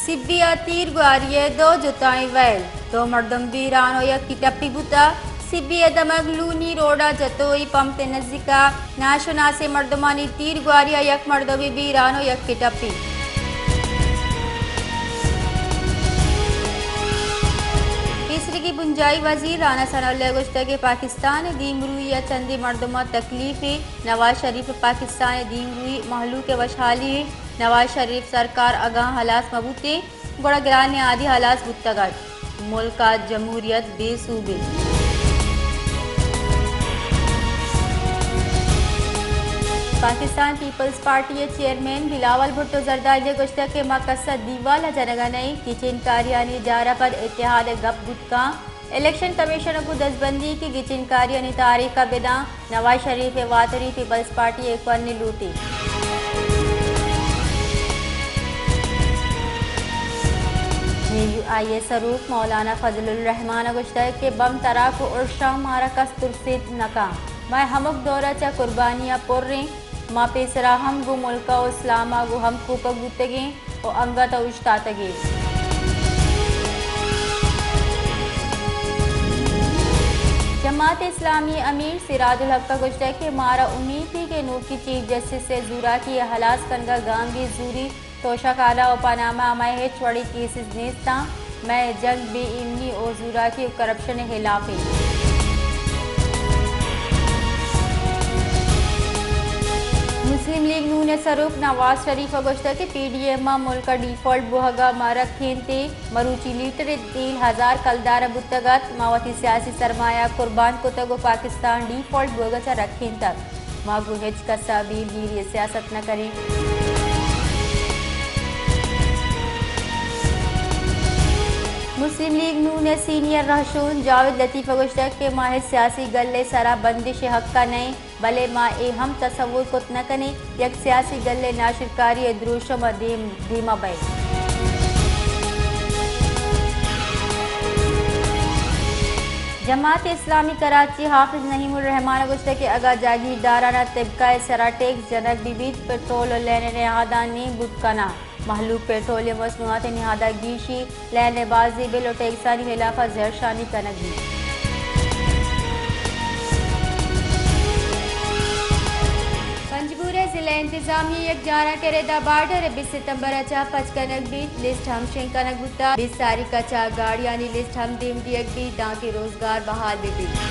سبی ءَ تیر گواری ءَ دو جتائیں ویل، دو مردم بیران ءُ یکے ٹپی بوتگ۔ سبی ءِ دمگ لونی روڈ ءَ جتوئی پمپ ءِ نزیک ءَ ناشناسیں مردمانی تیر گواری ءَ یک مردمے بیران ءُ یکے ٹپی۔ پیسریگیں بنجاھی وزیر رانا ثناء اللہ ءَ گوشتگ کہ پاکستان ءِ دیمروئی ءَ چندیں مردماں تکلیفے، نواز شریف ءِ پاکستان ءِ دیمروئی مہلوک ءِ وشحالی اِنت۔ نواز شریف سرکار اگاں ہلاس مہ بوتیں، گڑا گرانیں عہدے ہلاس بوتگ اَت۔ ملک ءَ جمہوریت بے سوب اِنت۔ پاکستان پیپلز پارٹی ءِ چیئرمین بلاول بھٹو زرداری ءَ گوشتگ کہ ما کس ءَ دیوال ءَ جنگ ءَ نہ ایں، گچین کاریانی جار ءَ پد اتحاد ءِ گپ بوت کنت۔ الیکشن کمیشن ءَ گوں دزبندی کہ گچین کاریانی تاریخ ءَ بداں، نواز شریف ءِ واتری پیپلز پارٹی ءِ کوہنیں لوٹے۔ جے یو آئی ءِ سروک مولانا فضل الرحمان ءَ گوشتگ کہ بم تراک ءُ ارشاں مارا کس ترسیت نہ کنت۔ مئے ہمک دور ءَ چہ قربانی ءَ پر ایں۔ ما پیسرا ہم گوں ملک ءُ اسلام ءَ گوں ہمکوپگ بوتگیں ءُ انگت ءَ اوشتاتگیں۔ جماعت اسلامی ءِ امیر سراج الحق ءَ گوشتگ کہ مارا امیت اِنت کہ نوکیں چیف جسٹس ءِ زوراکی ءِ ہلاس کنگ ءَ گامگیج زوریت۔ توشہ خانہ ءُ پانامہ ءَ مئے ہچ وڑیں کیسز نیست اَنت۔ مئے جنگ بے ایمنی ءُ زوراکی ءُ کرپشن ءِ ہلاپ اِنت۔ مسلم لیگ نون ءِ سروک نواز شریف ءَ گوشتگ کہ پی ڈی ایم ءَ ملک ءَ ڈیفالٹ بوہگ ءَ مہ رکینت، مروچی لیٹرے تیل ہزار کلدار ءَ بوتگ اَت، ما وتی سیاسی سرمایہ قربان کتگ ءُ پاکستان ڈیفالٹ بوگ ءَ چہ رکینتگ۔ ما گوں ہچ کس ءَ بیل گیری ءِ سیاست نہ کنیں۔ مسلم لیگ نون ءِ سینئر رہشون جاوید لطیف ءَ گوشتگ کہ ما ہچ سیاسی گل ءِ سرا بندش ءِ حق ءَ نہ ایں، بلے ما اے ہم تصور کت نہ کنیں یک سیاسی گل ءِ ناشرکاری ءِ دروشم ءَ دیم، دیم ءَ بئیں۔ جماعت اسلامی کراچی حافظ نعیم الرحمان ءَ گوشتگ کہ اگاں جاگیرداراں ءَ طبقہ ءِ سرا ٹیکس جنگ بہ بیت، پٹرول ءُ لین ءِ نہاداں نیم بوت کناں۔ مہلوک پٹرولیم مصنوعات ءِ نہاد ءَ گیشی، لین ءِ بازیں بل ءُ ٹیکسانی ہلاپ ءَ زہرشانی کنگ بیت۔ پنجگور ءِ ضلع انتظامیہ ءِ یک جارانکے ءِ ردا بارڈر ءِ بیست ستمبر ءَ چہ پچ کنگ بیت، لسٹ ہم شنگ کنگ بوتگ، بیست تاریخ ءَ چہ گاڑیانی لسٹ ہم دیم دیگ بیت، دانکہ روزگار بحال بہ بیت۔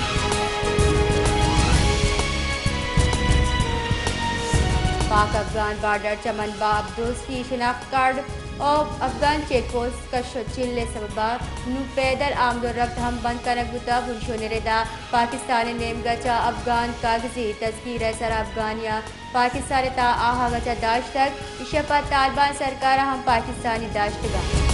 پاک افغان بارڈر چمن باب دوستی شناخت کارڈ ءُ افغان چیک پوسٹ کش ءُ چل ءِ سبب ءَ نوں پیدل آمد ءُ رفت ہم بند کنگ بوتگ۔ ہنچو نردا پاکستان ءِ نیمگ ءَ چہ افغان کاغذی تذکرہ ءِ سرا افغانیاں پاکستان ءِ تہا آہگ ءَ چہ داشتگ۔ ایشی ءَ پد طالبان سرکار ءَ ہم پاکستانی داشتگ اَنت۔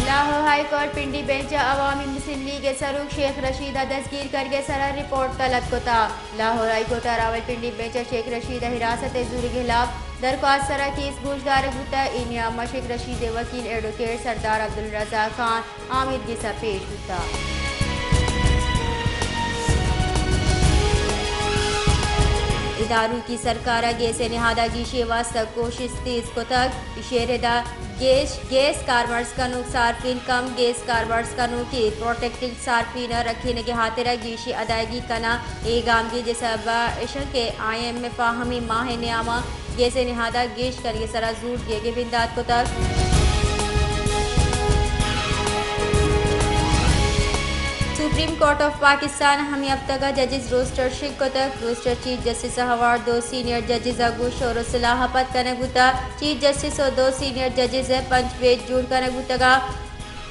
لاہور ہائی کورٹ پنڈی بینچ ءَ عوامی مسلم لیگ ءِ سروک شیخ رشید ءِ دزگیر کنگ ءِ سرا رپورٹ طلب کتگ۔ لاہور ہائی کورٹ ءَ راولپنڈی بینچ ءَ شیخ رشید ءِ حراست ءِ زورگ ءِ ہلاپ درخواست ءِ سرا کیس گوشدارگ بوتگ۔ اے نیام ءَ شیخ رشید ءِ وکیل ایڈوکیٹ سردار عبدالرزاق خان آمیدگس ءَ پیش بوتگ۔ ادارکی سرکار ءَ گیس ءِ نہاد ءَ گیشی ءِ واستہ کوشست تیز کتگ۔ ایشی ءِ ردا گیش، گیس کارمرز کنوک صارفین کم، گیس کارمرز کنوکی پروٹیکٹڈ صارفین ءِ رکھینگ ءِ ہاترا گیشی ادائیگی کناں۔ اے گامگیج ءِ سبب اش انت کہ آئی ایم ایف ءَ ہمے ماہ ءِ نیام ءَ گیس ءِ نہاد ءَ گیش کنگ ءِ سرا زور دیگ ءِ بندات کتگ۔ سپریم کورٹ آف پاکستان ءَ ہمے ہفتگ ءَ ججز روسٹر شنگ کتگ۔ روسٹر چیف جسٹس ءِ ہوار دو سینئر ججز ءَ گوں شور ءُ صلاح ءَ پد کنگ بوتگ۔ چیف جسٹس ءُ دو سینئر ججز ءِ پنچ بینچ جوڑ کنگ بوتگ ءُ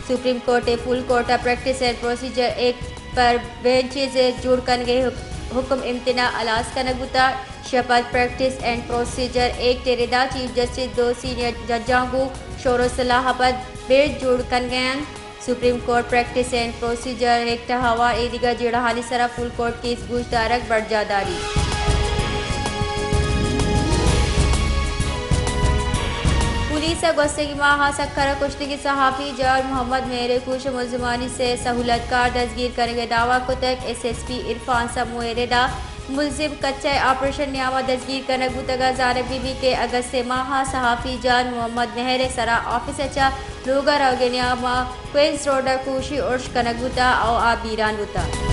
سپریم کورٹ ءِ فل کورٹ ءَ پریکٹس اینڈ پروسیجر ایکٹ پر بینچز ءِ جوڑ کنگ ءِ حک-، حکم امتناع ہلاس کنگ بوتگ۔ شپد پریکٹس اینڈ پروسیجر ایکٹ ءِ ردا چیف جسٹس دو سینئر ججاں گوں شور ءُ صلاح ءَ پد بینچ جوڑ کنگ ءَ انت۔ Supreme court practice and procedure act ءِ ہوار اے دگہ جیڑہانی سرا فل کورٹ کیس گوشدارگ برجاہ داریت۔ پولیس ءَ گوستگیں ماہ ءَ سکھر ءَ کشتگیں صحافی جار محمد مہر ءِ کوش ءِ ملزمانی سے سہولتکار دزگیر کنگ ءِ دعوی کتگ۔ ایس ایس پی عرفان سمو ءِ ردا ملزم کچہ ءِ آپریشن ءِ نیام ءَ دزگیر کنگ بوتگ ءُ زانگ بہ بیت کہ اگست ءِ ماہ ءَ صحافی جان محمد مہر ءِ سرا آفس ءَ چہ لوگ ءَ روگ ءِ نیام ءَ کوئنز روڈ ءَ کوشی ارش کنگ بوتگ ءُ آ بیران بوتگ۔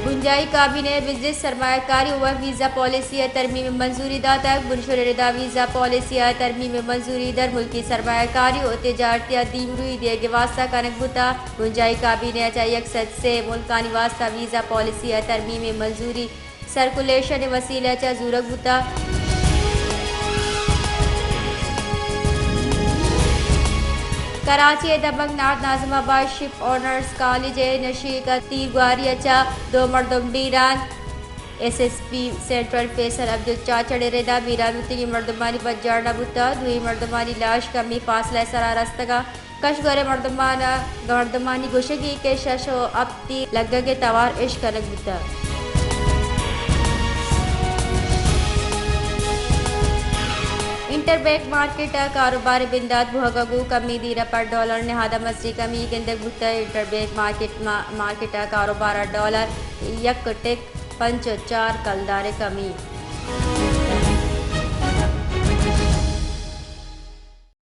بنجاہی کابینہ ءِ بزنس، سرمایہ کاری ءُ ورک ویزا پالیسی ءِ ترمیم ءَ منظوری داتگ۔ بنشون ءِ ردا ویزا پالیسی ءِ ترمیم ءَ منظوری درملکی سرمایہ کاری ءُ تجارتی ءَ دیمروئی دیگ ءِ واستہ کنگ بوتگ۔ بنجاہی کابینہ ءَ چہ یک سد سے ملکانی واستہ ویزا پالیسی ءِ ترمیم ءِ منظوری سرکولیشن ءِ وسیلہ ءَ چہ زورگ بوتگ۔ کراچی ءِ دمگ نارتھ ناظم آباد شپ اونرز کالج ءِ نشیک ءَ تیر گواری ءَ چہ دو مردم بیران۔ S S P central Faisal Abdul Chachar ءِ ردا بیران بوتگیں مردمانی بجاڑ نہ بوتگ۔ دوئیں مردمانی لاش کمیں فاصلہ ءِ سرا رستگ ءُ کشگور ءِ مردمان ءَ، مردمانی گوشگ اِنت کہ شش ءُ ہپت تیر لگگ ءِ توار اش کنگ بوتگ۔ انٹر بینک مارکیٹ ءَ کاروبار ءِ بندات بوہگ ءَ گوں کمی، دیر ءَ پر ڈالر نہاد ءَ مزنیں کمی گندگ بوتگ۔ انٹر بینک مارکیٹ ما-، مارکیٹ ءَ کاروبار ءَ ڈالر یک ٹک پنچ ءُ چار کلدار ءِ کمی۔